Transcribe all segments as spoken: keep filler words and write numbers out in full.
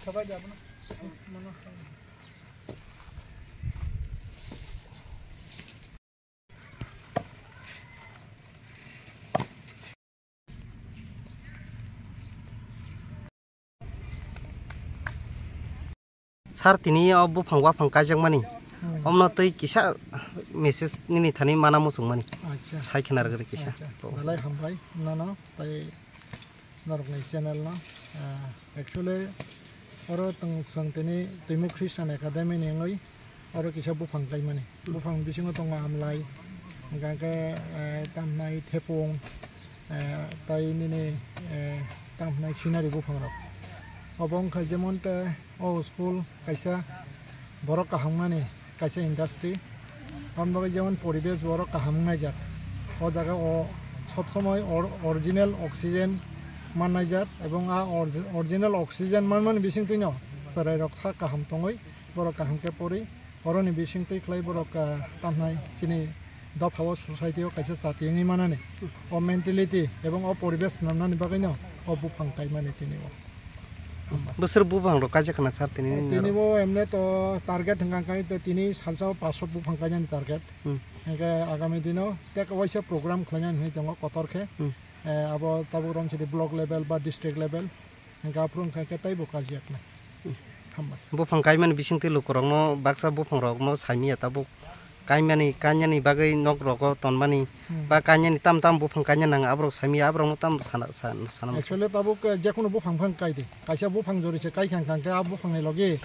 Sir, tini o buphang waphang kaijakmani, hmm, omno twi kisa message nini thani mana muchungmani. Acha. Sai khna rwgwi kisa. Acha. To. Belai hambai nono tei norokni channel no. Ah, actually, oro tong chwng tini Twimuk Christian Academy ni wngwi oro kisa buphang kaimani. Buphang bisingo tongo amlai, hingkha khe, eh, tamhnai thepung, eh, tai nini, eh, tamhnai scenery buphang rok. Obo wngkha jemon te o school kaisa borok kaham mani kaisa industry. Aboni bagwi jemon poribesh borok kaham wng naijak. O jaga o sob somoi or-, original oxygen man naijak, ebong a orgi-, original oxygen manmani bising twino chwrai rok sak kaham tongwi borok kaham khe pori. Oroni bising twi khlai borok, ah, tamhnai chini dopha o society o kaisa chati wngwi manani. O mentality ebong o poribesh swnamnani bagwino o buphang kaimani tini o. Bwswk buphang rok kaijak khna sir tini nini norok? Tini bo emne to target hwnkha khe to tini salsa o paanch sho buphang kainani target. Hmm. Hwnkhe agami dino tei waisa program khlainani hinwi tongo kotor khe. Hmm. Eh, abo tabuk romchidi block level ba district level. Hwnkhe aphuru wngkha khe teibo kaijak nai. Hmm. Hambai. Buphang kaimani bisingtwi lukurokno baksa buphangrokno saimanya tabuk. Kaimani, kainani bagwi nok rogo tonmani, hmm, ba kainani tam tam buphang kaina nang aborok sami aborokno tam sana, sana, sana. Actually tabuk, eh, jekunu buphang phang kai di. Kaisa buphang jori se kai khang khang khe a buphangni logi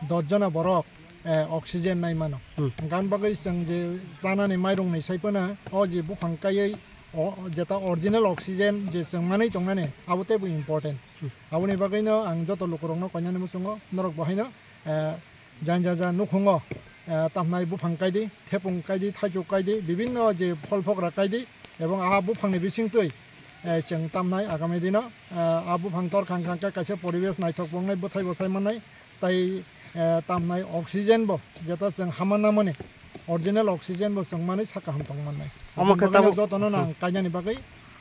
dos jona borok, eh, oxygen nai mano. Hmm. Hwnkhe aboni bagwi chwng je chanani mairung ni sai phano o je buphang kaiwi o, jeta original oxygen je chwng manwi tongnani abo teibo important. Hmm. Aboni bagwino ang joto lukurokno koinani muchungo norok bo haino eh, jang jang jang nukhungo, eh, tamhnai buphang kaidi, thepung kaidi, thaichuk kaidi, bibinno je phol phokra kaidi, ebong a buphangni bisingtwi, eh, chwng tamhnai agami dino, eh, a buphang tor khang khang khe kaisa poribesh naithok wngnai, bwthai bwsai mannai, tai, eh, tamhnai oxygen bo jeta chwng hama namani, original oxygen bo chwng manwi sak kaham tong mannai. Omo khe tabuk jotono nang kainani bagwi,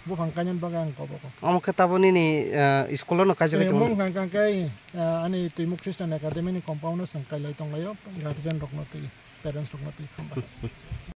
buphang kainani bagwi ang kobogo. Omo khe tabuk nini, eh, school-o no kaijagwi tongo? Omo hwnkha khe, eh, ani Twimuk Christian Academy ni compound-o chwng kailai tonglaio, guardian rokno twi, parents rokno twi, hambai.